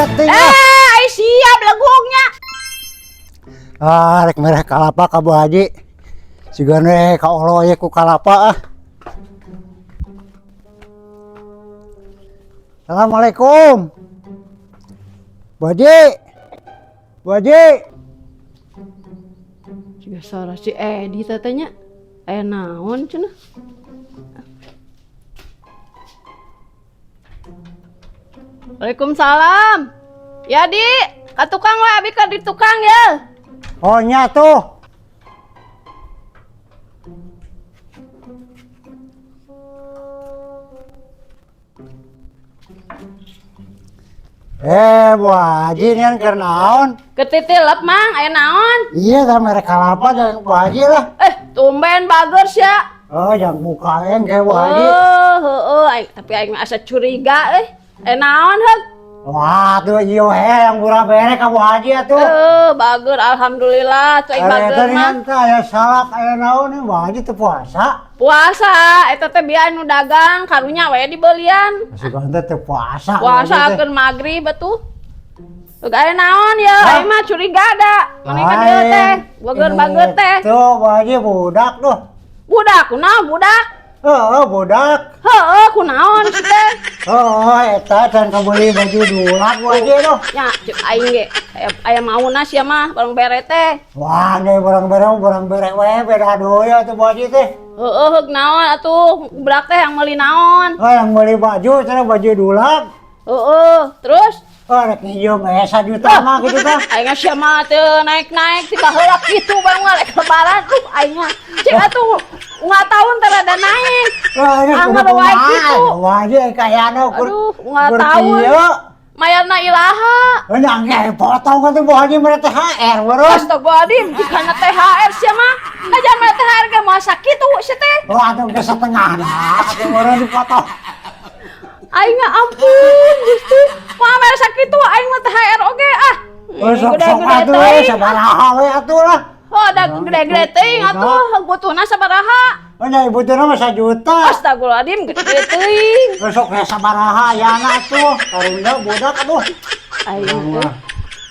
Rudet teh. Eh, ai siap legungnya. Ah, rek mereh kalapa ka Bu Haji. Siga we ka olo ye ku kalapa ah. Assalamualaikum. Bu Haji. Bu Haji. Juga suara si Edi tatanya. Aya naon cenah? Waalaikumsalam. Ya Di, ka tukang we abi ka di tukang ya. Oh nya tuh. Eh, Bu Haji ini kan keur naon? Ketitilep Mang, aya naon? Iya, tah mere kalapa jangan Bu Haji lah. Eh, tumben bager sia. Oh, jangan bukain kayak Bu Haji. Oh, heeh, aing tapi aing mah asa curiga euy. Aya naon heug? Wah, tuh iya he yang murah bere ka Bu Haji atuh. Eh, bager alhamdulillah tuh aing bager mah. Teh aya salak aya naon nih Bu Haji teu puasa. Puasa, eta teh bieu anu dagang karunya we dibelian. Sugan teh teu puasa. Puasa akeun magrib atuh. Teu aya naon ya, aing mah curiga da. Maneh ka dieu teh, bager-bager teh. Tuh Bu Haji budak tuh. Budak kunaon budak? Heeh, budak. Heeh, kunaon sih teh? Oh, eta can kabeli baju dulak Bu Haji tuh. Ya, cek aing ge aya mauna sia mah barang bere teh. Wah, nih barang bere barang bere we beda deui atuh Bu Haji teh. Heeh, heug naon atuh budak teh yang meuli naon? Oh, yang beli baju, cenah baju dulak. Heeh, terus Oh, rek nginjem 1 juta mah gitu tah. Aing sia mah teu naik-naik ti baheula kitu bang mah rek lebaran tuh aing mah. Cek atuh unggal tahun teh rada naik. Wah, ini Anggar kudu wae kumaha? kitu. Wah, aja kayana ukur. Aduh, unggal tahun. Mayarna ilaha. Udah nggak potong kan tuh Bu Haji mere THR beureun. Astagfirullahaladzim, jikana THR sia mah. Najan mere THR ge moal sakitu sia teh. Wah, atuh ke setengah dah. Atuh beureun dipotong. Aing mah ampun Gusti. Moal mere sakitu aing mah THR oge ah. Oh, sok sok atuh we sabaraha we atuh lah. Oh, da gede-gede teuing atuh, butuhna sabaraha? Oh, nya butuhna mah 1 juta. Astagfirullahaladzim, gede teuing. Oh, sok we sabaraha ayana atuh. Karunya budak atuh. Aing teh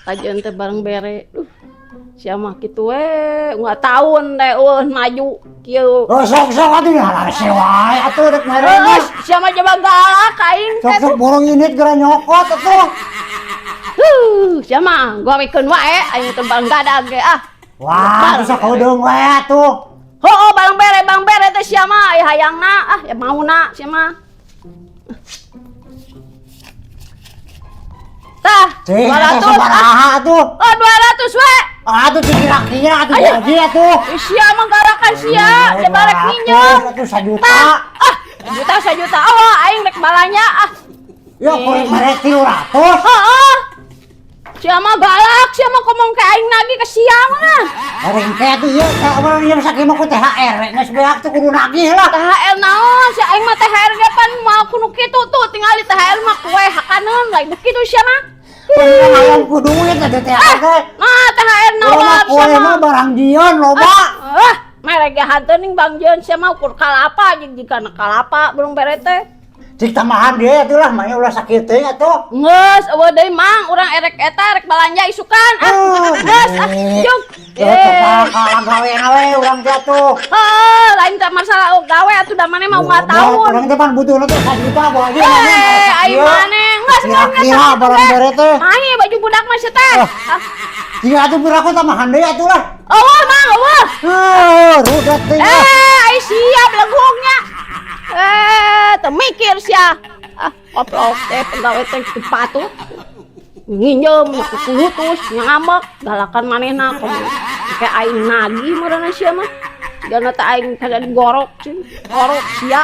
kajian teh bareng bere. Duh. Sia mah kitu we, unggal tahun teh eueuh maju kieu. Oh, sok sok atuh ya wae atuh rek mere mah. Sia mah coba galak aing Sok teh. sok borong unit geura nyokot atuh. Huh, sia mah gawekeun wae aing teh bareng gadag ge ah. Wah, bisa kudeung we atuh. Heuh, bareng bere teh sia mah aya hayangna ah ya mauna sia mah. Tah, Cih, 200 ah. sabaraha atuh. Oh, 200 we. Atuh kira-kira atuh Ayo. gaji atuh. Sia mah garakan sia, dia barek nginjem. Atuh 1 juta. Ah, juta 1 juta. Oh, aing rek balanya ah. Ya kurang mere 300. Heeh. Sia mah galak, sia mah ngomong ke aing nagih ke sia mah. Bareng kayak tuh ieu ka urang ieu sakieu mah ku THR geus beak tuh kudu nagih lah. THR naon, si aing mah THR ge pan moal kudu kitu tuh, tinggali THR mah kue hakaneun lain kitu sia mah. Bener hayang ku duit atuh THR teh. Nah, THR Urang mah naon kue sia mah mah. barang jion loba. Ah, mere ge hanteun ning Bang Jeun sia mah ukur kalapa jeung jigana kalapa belum bere teh. Cik tambahan dia atuh lah, mah ulah sakieu teuing atuh. Geus eueuh deui Mang, urang erek eta erek balanja isukan ah. Geus ah, jung. Eh, kalah gawe we urang teh atuh. Heuh, lain teh masalah gawe atuh da maneh mah unggal tahun. Urang teh pan butuhna teh 1 juta Bu Haji. Eh, aing maneh geus geus Kira-kira barang bere teh. Mahi baju budak mah sia teh. Ah, Jika atuh piraku tambahan deui atuh lah. Eueuh Mang, eueuh. Heuh, rudet teh. Eh, ai siap legungnya. Eh, teu mikir sia. Ah, koplok teh pegawai teh teu patut. Nginjem kulutus ngambek galakan manehna komo kayak aing nagih meureunna sia mah. Jana teh aing kada digorok cing, gorok sia.